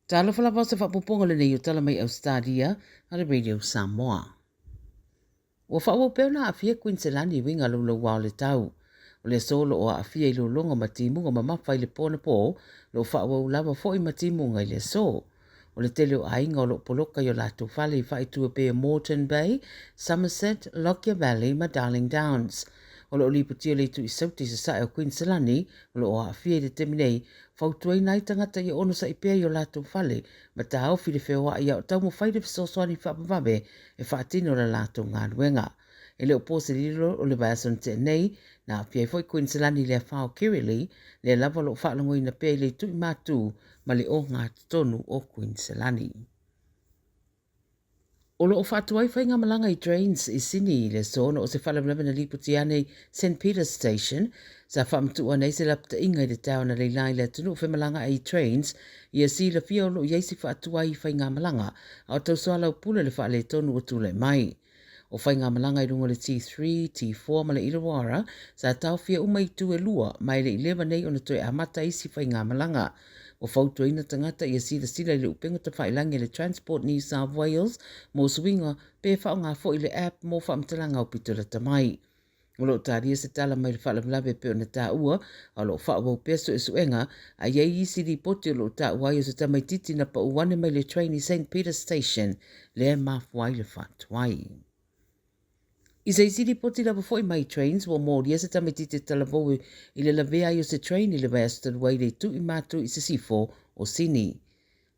Talofa lava o se faaopoopoga lenei o Tala Mai Ausetalia a le Radio Samoa. Ua faaauau pea ona aafia Kuiniselani i uiga louloua o le tau. O le aso o lo o aafia i lologa ma timuga mamafa i le po anapo, o lo o faaauau lava foi ma timuga i le aso. O le tele o aiga o lo o poloka i o latou fale i faaitu e pei o Moreton Bay, Somerset, Lockyer Valley ma Darling Downs. O lo o lipotia le itu i Saute i sasae o Kuiniselani o lo o aafia i le taimi nei, fautuaina ai tagata ia onosai pea i o latou fale ma taofi le feoai a o taumafai le fesoasoani faavavave e faatino le latou galuega. E le o po se lilo o le vaiaso na tea nei, na aafia ai foi Kuiniselani i le afa o Kirrily, lea lava o lo o faalogoina pea i le itu i matu ma le ogatotonu o Kuiniselani. O lo o faatuai faigamalaga i Drains i Sydney i le aso ona o se faalavelave na lipoti ane i St Peters Station sa faamatuu ane ai se lapataiga i le taeao analeila i le atunuu femalagaai i Trains ia silafia o lo o i ai se faatuai i faigamalaga a o tausoalaupule le faaletonu ua tulai mai. O faigamalaga i luga o le T3, T4 ma le Illawarra sa taofia uma i itu e lua ma e le i leva nei ona toe amata isi faigamalaga. Ua fautuaina tagata ia silasila i le upega tafailagi a le Transport New South Wales mo suiga pe faaaoga foi le app mo faamatalaga aupito lata mai. O lo o talia se tala mai le faalavelave e pei ona taua, a o lo o faaauau pea suesuega, a i ai isi lipoti o lo o taua ai o se tamaitiiti na pau ane mai le train i St Peter Station lea e mafua ai le faatuai. I se isi lipoti lava foi mai Trains, ua molia se tamaitiiti e talavou i le lavea ai o se train i le vaiaso talu ai i le itu i Matu i sisifo o Sini.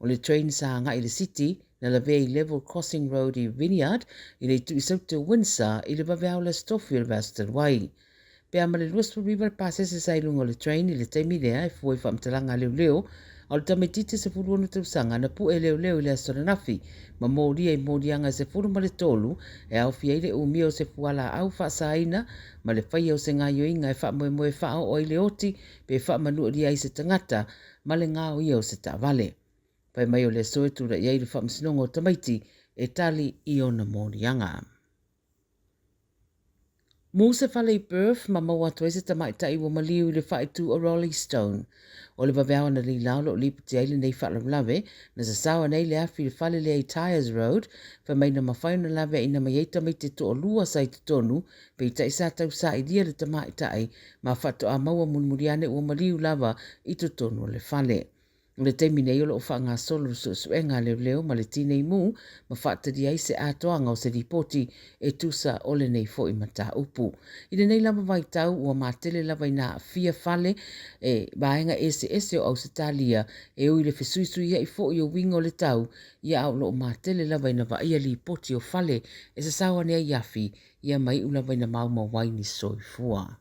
O le train sa agai i le City, na lavea i Level Crossing Road i Wynyard, i le itu i Saute o Windsor i le vaveao o le Aso Tofi o le vaiaso talu ai. Pe a ma le 29 le pasese sa i luga o le train i le taimi lea e fua i faamatalaga a leoleo, a o le tamaitiiti e 16 tausaga na pue e leoleo i le aso ananafi ma molia i moliaga e 13 e aofia ai le umia o se fualaau faasaina ma le faia o se gaoioiga e faamoemoe e faaoo ai le oti pe faamanualia ai se tagata ma le gaoia o se taavale. Fai mai o le aso e tulai ai le faamasinoga o tamaiti e tali i ona moliaga. Mū se fale i Perth ma maua atu ai se tamaitai ua maliu i le faaitu o Roleystone. O le vaveao analeila o lo o lipoti ai lenei faalavelave, na sasao ane ai le afi i le fale lea i Tyers Road, fai mai na mafai ona laveaiina mai ai tamaiti e toalua sa i totonu, peitai sa tausailia le tamaitai ma faatoa maua mulimuli ane ua maliu lava i totonu o le fale. I le taimi nei o lo o faagasolo le suesuega a leoleo ma le tinei mu ma faatalia ai se atoaga o se lipoti e tusa o lenei foi mataupu. I lenei lava vaitau ua matele lava ina aafia fale e vaega eseese o Ausetalia e ui i le fesuisuia'i foi o uiga o le tau, ia a o lo o matele lava ina vaaia lipoti o fale e sasao ane ai afi ia ma iu lava ina maumau ai ni soifua.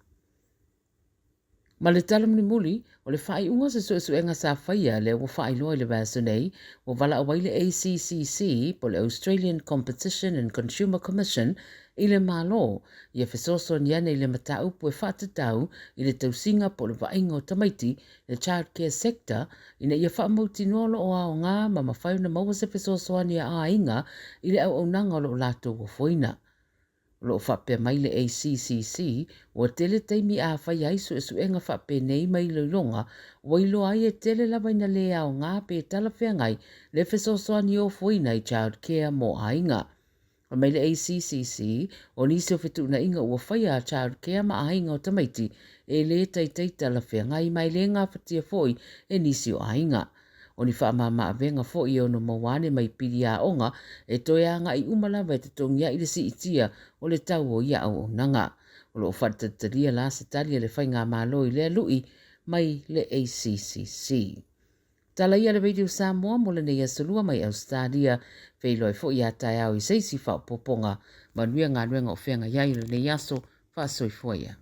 Ma le tala mulimuli, o le faaiuga o se suesuega sa faia lea ua faailoa i le vaiaso nei, ua valaau ai le ACCC po o le Australian Competition and Consumer Commission i le Malo ia fesoasoani ane i le mataupu e faatatau i le tausiga po o le vaaiga o tamaiti, le child care sector, ina ia faamautinoa o lo o aoga ma mafai ona maua se fesoasoani a aiga i le auaunaga o lo o latou ofoina. O lo o faapea mai le ACCC, ua tele taimi a faia ai suesuega faapenei ma iloiloga, ua iloa ai e tele lava ina le aoga pe talafeagai le fesoasoani ofoina i child care mo aiga. Fai mai le ACCC, o nisi o fetuunaiga ua faia a child care ma aiga o tamaiti e le taitai talafeagai ma e le gafatia foi e nisi o aiga. O ni faamama-avega foi e ono maua ane mai pili aoga e toe agai uma lava e totogiai le siitia o le tau o ia auaunaga. O lo o faatatalitalia la se tali a le Faigamalo i lea lui mai le ACCC. Tala ia le Radio Samoa mo lenei aso lua mai Ausetalia, feiloai foi ia taeao i se isi faaopoopoga. Manuia galuega o feagai ai i lenei aso. Faasoifua ia.